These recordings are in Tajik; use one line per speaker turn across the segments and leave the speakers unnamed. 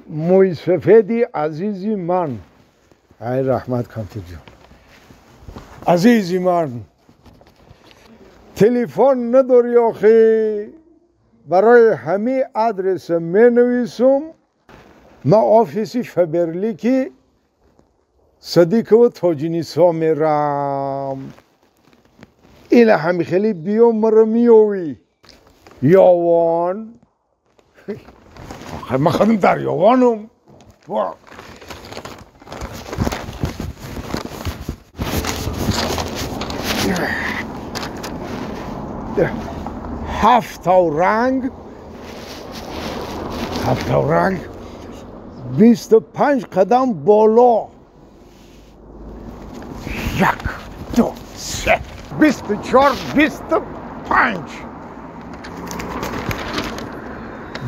موی سفیدی عزیزی من، ای رحمت کامپیر جان، عزیزی من تلفن نداری آخی، برای همه آدرس می نویسم. ما office ی فبرلیکی صدیق و تاجینیسا میرم، این همی خیلی بیام مرا میوی یاوان. آخه من خودم در یاوانم. هفت رنگ، هفت رنگ، 25 قدم بالا، 1 2 3 24 25،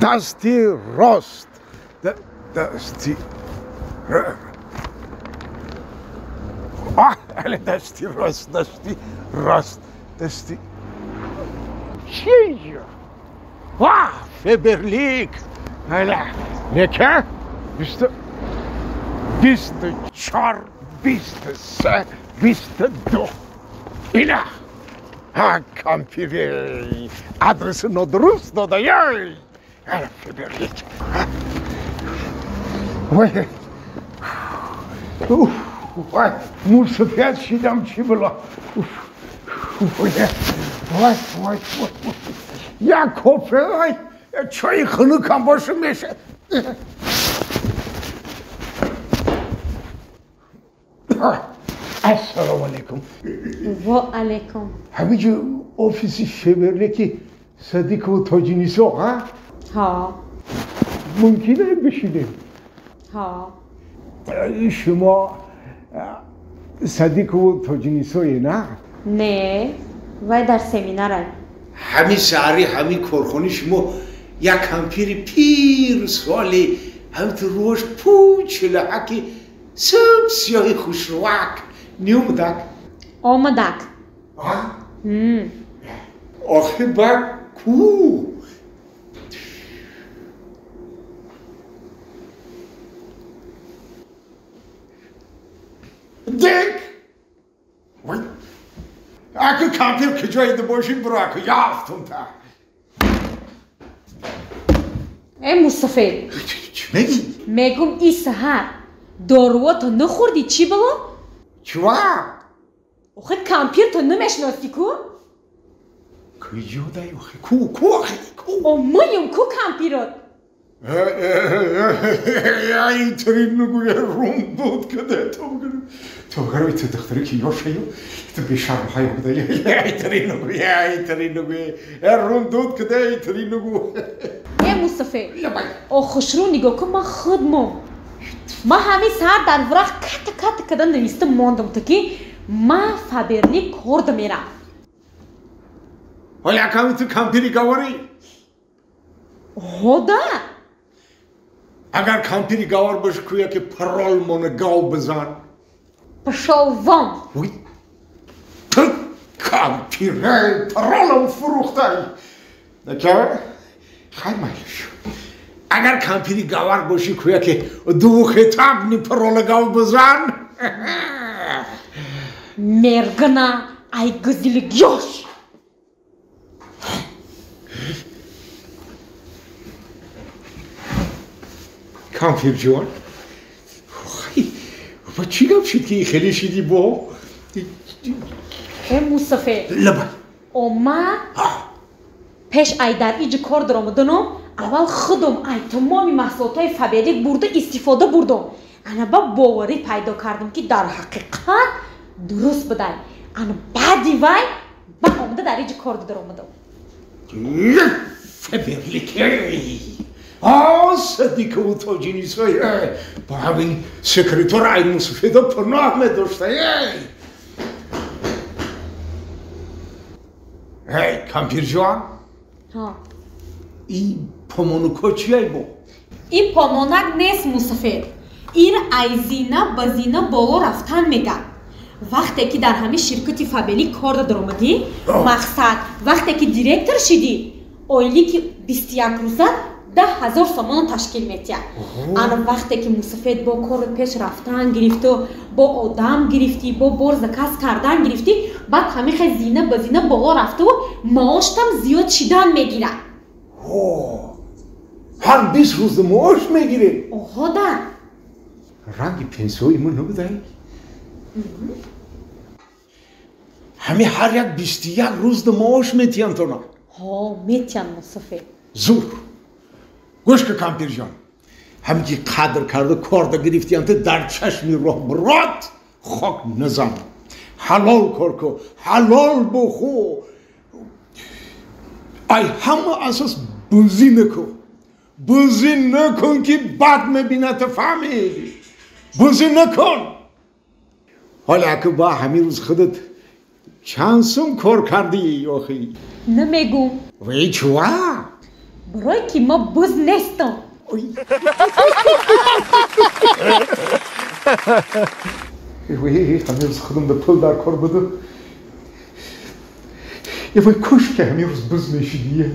دستی راست، دستی دستی راست، دستی راست، دستی چیه اینجا؟ واه فبرلیک نکه 24 23 22. اینا ها کامپیوتر آدرس نادرست داده. یای فبرلیک. وای وای موسفید شدم چی بلا. وای وای وای یک کپه چای خنکم باشه میشه. السلام علیکم.
و علیکم.
همینجا office ی فبرلیکی صدیق و تاجینیسا ها؟
ها.
ممکنه بشینیم؟
ها.
شما صدیق و تاجینیسایی نه؟
نه، وای در سمیناره.
همین سهری همین کارخانه شما یک کمپیر پیر سالی همینطور روش پوچ لحکی سب سیاهی خوشروک نیومدک؟
آمدک.
آخه با کو؟ دک؟ وای اگه کامپیر کجایی باشیم برو اگه یافتم تا.
ای مصطفی
چی میگی؟
میگم ای سحر دارواتو نخوردی چی بلا؟
چوا؟
آخه کامپیر تو نمیشناسی کو؟
کجا دایی آخه؟ کو کو آخه کو؟
او میم کو کامپیرات؟
اینطوری نگوی روم بود که ده تو بگرم تو بگرم ایت دختری که یاشیو تو بیشرم های بوده اینطوری نگوی اینطوری نگوی روم دود که ده اینطوری نگو.
ای مصطفی او خوشرو نگاه کن، من خودمم ما همین ساعت در ورق کت کت کدن نویستم ماندم تو که ما فابرلی کرد میرم.
حالا کمی تو کامپیری گواری؟
خدا
اگر کامپیری گوار باشه کویا که پرول مون گاو بزن.
پشال وان.
وی تو کامپیری پرولم فروخته. نکه؟ خیلی مایلش. اگر کامپیری گوار باشی کویا که دو خطاب نی پرول گاو بزن.
مرگنا ای گزیل گیوش.
کامپیر جان با چی گپ شد که خیلی شدی با؟
ای مصطفی
لبا
او ما پیش ای در ایج کار درآمدنم اول خودم ای تمامی محصولات فابریک برده استفاده بردم. انا با باوری پیدا کردم که در حقیقت درست بوده. انا بعدی وای با آمده در ایج کار درآمدم.
فابریک صدیق و تاجینیسای با همین سکرتور ای مصفیده پناه می داشته. ای کامپیر جان
ها
این پامونوکا چیه بو؟
این پامونک نیست مصفید، این ای زینه به زینه بالا رفتن میگه. وقتی که در همین شرکت فابریک کار درآمدی، مقصد وقتی که director شدی Ойлики 21 рӯза 10 000 сомонро ташкил метиҳад. Ана вақте ки мусафед бо кори пеш рафтан гирифту, бо одам гирифтӣ, бо бор заказ кардан гирифтӣ, баъд ҳамихе зина ба зина боло рафтаву маоштам зиёд шидан мегирад.
Ҳар 20 рӯз маош мегирем?
Оҳо да.
Ранги пенсияи мо набудай. Ҳами ҳар як 21 рӯз маош метиҳанд тона?
Ҳо, метиҳанд, мусафед.
Зур. Гӯш ка, кампирҷон, ҳамин ки қадр карда корда гирифтиянта, дар чашми роҳбурот хок назан. Ҳалол кор ку, ҳалол бухӯ. Ай ҳама асос бузӣ накун, бузӣ накун, ки бад мебината. Фаҳмидӣ? Бузӣ накун. Ҳола аку ба ҳамин рӯз худат чанд сум кор кардӣ охи?
Намегум.
Вей, чува?
Барое ки ма буз нестам.
Ҳамин рӯз худам да пул дар кор буду. Вой, куш ки ҳамин рӯз буз мешидие.